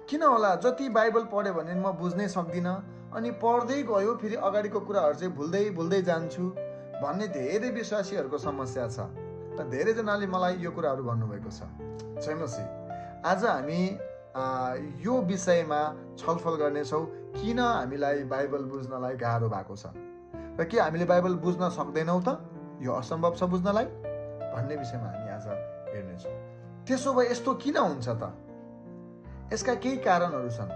किन होला, जति बाइबल पढ्यो भने म बुझ्नै सक्दिनँ, अनि पढ्दै गयो फेरि अगाडिको कुराहरू चाहिँ भुल्दै भुल्दै जान्छु भन्ने धेरै विश्वासीहरूको समस्या छ। र धेरैजनाले मलाई यो कुराहरू भन्नुभएको छ। छैमसी आज हामी यो विषयमा छलफल गर्नेछौँ, किन हामीलाई बाइबल बुझ्नलाई गाह्रो भएको छ र के हामीले बाइबल बुझ्न सक्दैनौँ त, यो असम्भव छ बुझ्नलाई भन्ने विषयमा हामी आज हेर्नेछौँ। त्यसो भए यस्तो किन हुन्छ त? यसका केही कारणहरू छन्।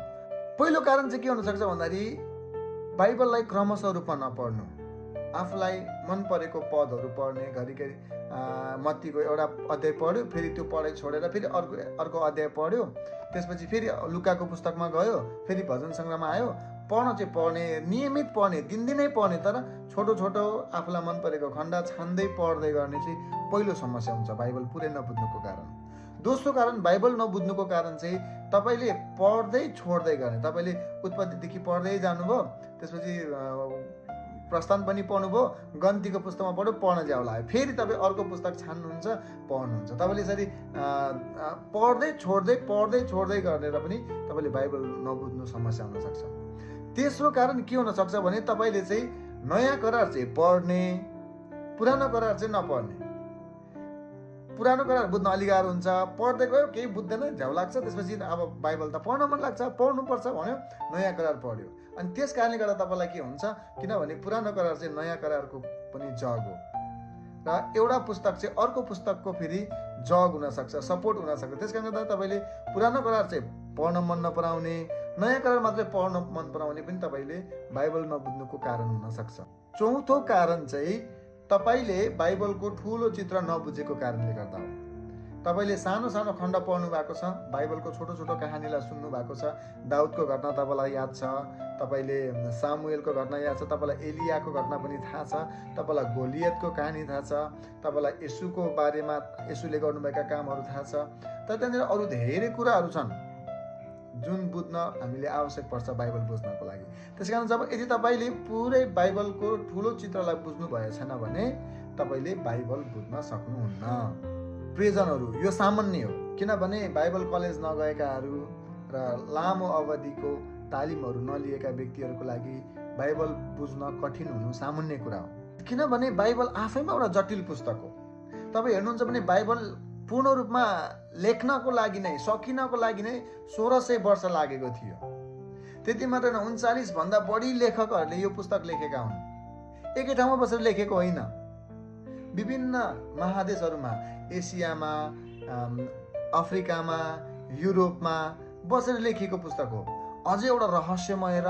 पहिलो कारण चाहिँ के हुनसक्छ भन्दाखेरि बाइबललाई क्रमशः रूपमा नपढ्नु, आफूलाई मन परेको पदहरू पढ्ने, घरिघरि मत्तीको एउटा अध्याय पढ्यो, फेरि त्यो पढाइ छोडेर फेरि अर्को अध्याय पढ्यो, त्यसपछि फेरि लुकाको पुस्तकमा गयो, फेरि भजन सङ्ग्रहमा आयो। पढ्न चाहिँ पढ्ने, नियमित पढ्ने, दिनदिनै पढ्ने, तर छोटो छोटो आफूलाई मन परेको खण्ड छान्दै पढ्दै गर्ने चाहिँ पहिलो समस्या हुन्छ बाइबल पुरै नबुझ्नुको कारण। दोस्रो कारण बाइबल नबुझ्नुको कारण चाहिँ तपाईँले पढ्दै छोड्दै गर्ने। तपाईँले उत्पत्तिदेखि पढ्दै जानुभयो, त्यसपछि प्रस्थान पनि पढ्नुभयो, गन्तीको पुस्तकमा पढ्यो, पढ्न ज्याउ लाग्यो, फेरि तपाईँ अर्को पुस्तक छान्नुहुन्छ, पढ्नुहुन्छ। तपाईँले यसरी पढ्दै छोड्दै गरेर पनि तपाईँले बाइबल नबुझ्नु समस्या हुनसक्छ। तेस्रो कारण के हुनसक्छ भने तपाईँले चाहिँ नयाँ करार चाहिँ पढ्ने, पुरानो करार चाहिँ नपढ्ने। पुरानो करार बुझ्न अलि गाह्रो हुन्छ, पढ्दै गयो केही बुझ्दैन, झ्याउ लाग्छ, त्यसपछि अब बाइबल त पढ्न मन लाग्छ, पढ्नुपर्छ भन्यो, नयाँ करार पढ्यो, अनि त्यस कारणले गर्दा तपाईँलाई के हुन्छ, किनभने पुरानो करार चाहिँ नयाँ करारको पनि जग हो र एउटा पुस्तक चाहिँ अर्को पुस्तकको फेरि जग हुनसक्छ, सपोर्ट हुनसक्छ। त्यस कारणले गर्दा तपाईँले पुरानो करार चाहिँ पढ्न मन नपराउने, नयाँ करार मात्रै पढ्न मन पराउने पनि तपाईँले बाइबल नबुझ्नुको कारण हुनसक्छ। चौथो कारण चाहिँ तपाईँले बाइबलको ठुलो चित्र नबुझेको कारणले गर्दा हो। तपाईँले सानो सानो खण्ड पढ्नु भएको छ, बाइबलको छोटो छोटो कहानीलाई सुन्नु भएको छ। दाउदको घटना तपाईँलाई याद छ, तपाईँले सामुएलको घटना याद छ, तपाईँलाई एलियाको घटना पनि थाहा छ, तपाईँलाई गोलियतको कहानी थाहा छ, तपाईँलाई येशूको बारेमा येशूले गर्नुभएका कामहरू थाहा छ। तर त्यहाँनिर अरू धेरै कुराहरू छन् जुन बुझ्न हामीले आवश्यक पर्छ बाइबल बुझ्नको लागि। त्यस कारण यदि तपाईँले पुरै बाइबलको ठुलो चित्रलाई बुझ्नु भएको छैन भने तपाईँले बाइबल बुझ्न सक्नुहुन्न। प्रियजनहरू, यो सामान्य हो, किनभने बाइबल कलेज नगएकाहरू र लामो अवधिको तालिमहरू नलिएका व्यक्तिहरूको लागि बाइबल बुझ्न कठिन हुनु सामान्य कुरा हो। किनभने बाइबल आफैमा एउटा जटिल पुस्तक हो। तपाईँ हेर्नुहुन्छ भने बाइबल पूर्ण रूपमा लेख्नको लागि नै, सकिनको लागि नै 1600 वर्ष लागेको थियो। त्यति मात्र न, 39 भन्दा बढी लेखकहरूले यो पुस्तक लेखेका हुन्। एकै ठाउँमा बसेर लेखेको होइन, विभिन्न महादेशहरूमा, एसियामा, अफ्रिकामा, युरोपमा बसेर लेखिएको पुस्तक हो। अझै एउटा रहस्यमय र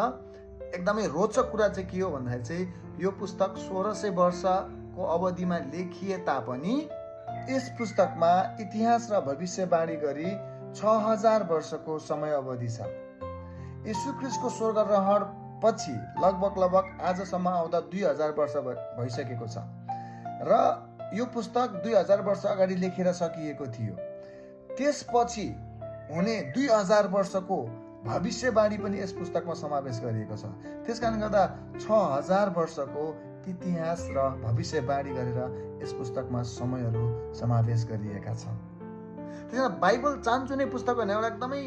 एकदमै रोचक कुरा चाहिँ के हो भन्दाखेरि चाहिँ यो पुस्तक 1600 वर्षको अवधिमा लेखिए तापनि यस पुस्तकमा इतिहास र भविष्यवाणी गरी 6000 वर्षको समय अवधि छ। येशू ख्रीष्टको स्वर्ग रहर पछि लगभग आजसम्म आउँदा 2000 वर्ष भइसकेको छ र यो पुस्तक 2000 वर्ष अगाडि लेखेर सकिएको थियो। त्यसपछि हुने 2000 वर्षको भविष्यवाणी पनि यस पुस्तकमा समावेश गरिएको छ। त्यस कारणले गर्दा 6000 वर्षको इतिहास र भविष्यवाणी गरेर यस पुस्तकमा समयहरू समावेश गरिएका छन्। त्यसैले बाइबल चानचुने पुस्तक होइन, एउटा एकदमै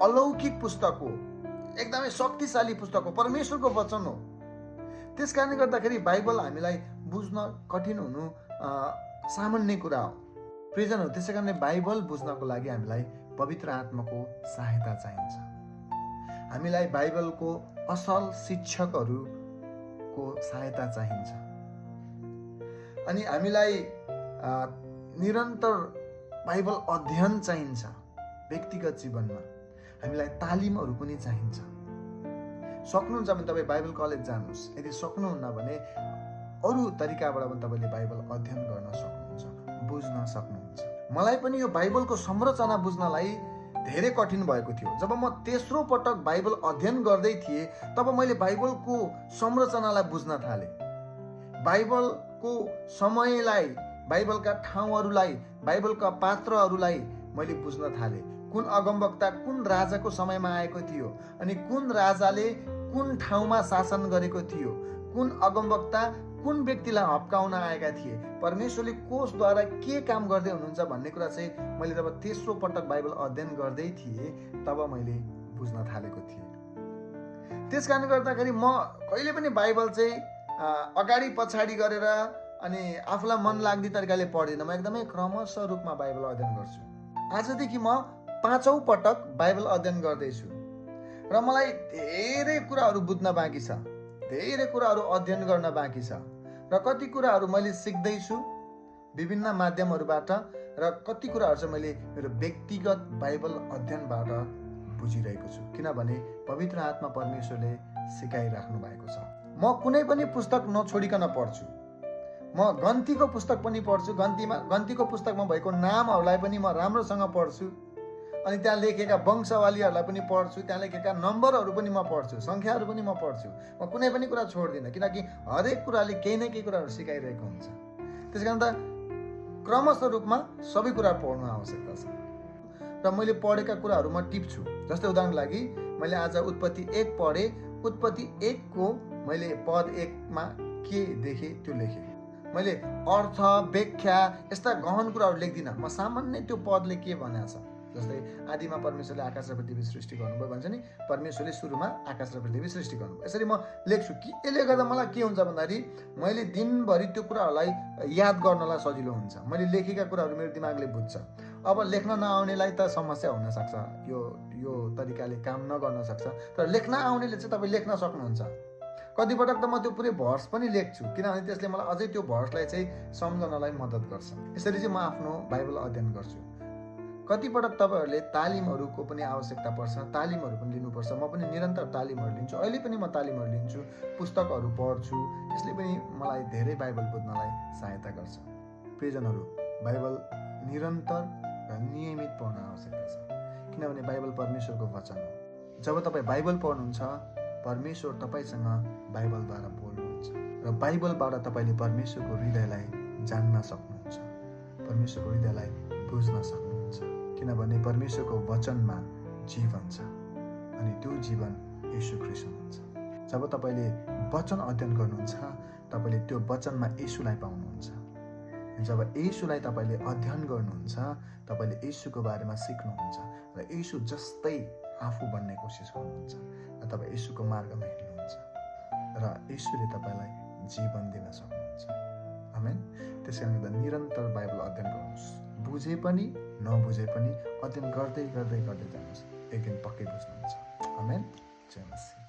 अलौकिक पुस्तक हो, एकदमै शक्तिशाली पुस्तक हो, परमेश्वरको वचन हो। त्यस कारणले गर्दाखेरि बाइबल हामीलाई बुझ्न कठिन हुनु सामान्य कुरा हो। प्रियजनहरू, त्यसै कारणले बाइबल बुझ्नको लागि हामीलाई पवित्र आत्माको सहायता चाहिन्छ। हामीलाई बाइबलको असल शिक्षकहरूको सहायता चाहिन्छ अनि हामीलाई निरन्तर बाइबल अध्ययन चाहिन्छ। व्यक्तिगत जीवनमा हामीलाई तालिमहरू पनि चाहिन्छ। सक्नुहुन्छ भने तपाईँ बाइबल कलेज जानुहोस्, यदि सक्नुहुन्न भने अरू तरिकाबाट पनि तपाईँले बाइबल अध्ययन गर्न सक्नुहुन्छ, बुझ्न सक्नुहुन्छ। मलाई पनि यो बाइबलको संरचना बुझ्नलाई धेरै कठिन भएको थियो। जब म तेस्रो पटक बाइबल अध्ययन गर्दै थिएँ तब मैले बाइबलको संरचनालाई बुझ्न थालेँ। बाइबलको समयलाई, बाइबलका ठाउँहरूलाई, बाइबलका पात्रहरूलाई मैले बुझ्न थालेँ। कुन अगमवक्ता कुन राजाको समयमा आएको थियो अनि कुन राजाले कुन ठाउँमा शासन गरेको थियो, कुन अगमवक्ता कुन व्यक्तिलाई हप्काउन आएका थिए, परमेश्वरले कोषद्वारा के काम गर्दै हुनुहुन्छ भन्ने कुरा चाहिँ मैले जब तेस्रो पटक बाइबल अध्ययन गर्दै थिएँ तब मैले बुझ्न थालेको थिएँ। त्यस कारणले गर्दाखेरि म कहिले पनि बाइबल चाहिँ अगाडि पछाडि गरेर अनि आफूलाई मन लाग्ने तरिकाले पढ्दिनँ। म एकदमै क्रमशः रूपमा बाइबल अध्ययन गर्छु। आजदेखि म 5औं पटक बाइबल अध्ययन गर्दैछु र मलाई धेरै कुराहरू बुझ्न बाँकी छ, धेरै कुराहरू अध्ययन गर्न बाँकी छ र कति कुराहरू मैले सिक्दैछु विभिन्न माध्यमहरूबाट र कति कुराहरू चाहिँ मैले मेरो व्यक्तिगत बाइबल अध्ययनबाट बुझिरहेको छु, किनभने पवित्र आत्मा परमेश्वरले सिकाइराख्नु भएको छ। म कुनै पनि पुस्तक नछोडिकन पढ्छु। म गन्तीको पुस्तक पनि पढ्छु, गन्तीको पुस्तकमा भएको नामहरूलाई पनि म राम्रोसँग पढ्छु, अनि त्यहाँ लेखेका वंशावलीहरूलाई पनि पढ्छु, त्यहाँ लेखेका नम्बरहरू पनि म पढ्छु, सङ्ख्याहरू पनि म पढ्छु। म कुनै पनि कुरा छोड्दिनँ, किनकि हरेक कुराले केही न केही कुराहरू सिकाइरहेको हुन्छ। त्यस कारण त क्रमशः रूपमा सबै कुरा पढ्नु आवश्यकता छ र मैले पढेका कुराहरू म टिप्छु। जस्तै उदाहरणको लागि मैले आज उत्पत्ति 1 पढेँ, उत्पत्ति 1 को मैले पद 1 मा के देखेँ त्यो लेखेँ। मैले अर्थ, व्याख्या यस्ता गहन कुराहरू लेख्दिनँ। म सामान्य त्यो पदले के भनेको छ, जस्तै आदिमा परमेश्वरले आकाश र पृथ्वी सृष्टि गर्नुभयो भन्छ नि, परमेश्वरले सुरुमा आकाश र पृथ्वी सृष्टि गर्नुभयो। यसरी म लेख्छु कि यसले गर्दा मलाई के हुन्छ भन्दाखेरि मैले दिनभरि त्यो कुराहरूलाई याद गर्नलाई सजिलो हुन्छ। मैले लेखेका कुराहरू मेरो दिमागले बुझ्छ। अब लेख्न नआउनेलाई त समस्या हुनसक्छ, यो तरिकाले काम नगर्न सक्छ, तर लेख्न आउनेले चाहिँ तपाईँ लेख्न सक्नुहुन्छ। कतिपटक त म त्यो पुरै भर्स पनि लेख्छु, किनभने त्यसले मलाई अझै त्यो भर्सलाई चाहिँ सम्झनलाई मद्दत गर्छ। यसरी चाहिँ म आफ्नो बाइबल अध्ययन गर्छु। कतिपटक तपाईँहरूले तालिमहरूको पनि आवश्यकता पर्छ, तालिमहरू पनि लिनुपर्छ। म पनि निरन्तर तालिमहरू लिन्छु, अहिले पनि म तालिमहरू लिन्छु, पुस्तकहरू पढ्छु। यसले पनि मलाई धेरै बाइबल बुझ्नलाई सहायता गर्छ। प्रियजनहरू, बाइबल निरन्तर र नियमित पढ्न आवश्यकता छ, किनभने बाइबल परमेश्वरको वचन हो। जब तपाईँ बाइबल पढ्नुहुन्छ, परमेश्वर तपाईँसँग बाइबलद्वारा बोल्नुहुन्छ र बाइबलबाट तपाईँले परमेश्वरको हृदयलाई जान्न सक्नुहुन्छ, परमेश्वरको हृदयलाई बुझ्न सक्नुहुन्छ, किनभने परमेश्वरको वचनमा जीवन छ अनि त्यो जीवन येशू ख्रीष्ट हुनुहुन्छ। जब तपाईँले वचन अध्ययन गर्नुहुन्छ, तपाईँले त्यो वचनमा येशूलाई पाउनुहुन्छ। जब येशूलाई तपाईँले अध्ययन गर्नुहुन्छ, तपाईँले येशूको बारेमा सिक्नुहुन्छ र येशू जस्तै आफू बन्ने कोसिस गर्नुहुन्छ र तपाईँ येशूको मार्गमा हिँड्नुहुन्छ र येशूले तपाईँलाई जीवन दिन सक्नुहुन्छ। आमेन। त्यसकारण गर्दा निरन्तर बाइबल अध्ययन गर्नुहोस्। बुझे पनि नबुझे पनि अध्ययन गर्दै जानुहोस्, एक दिन पक्कै बुझ्नुहुन्छ। आमेन। जय मसीह।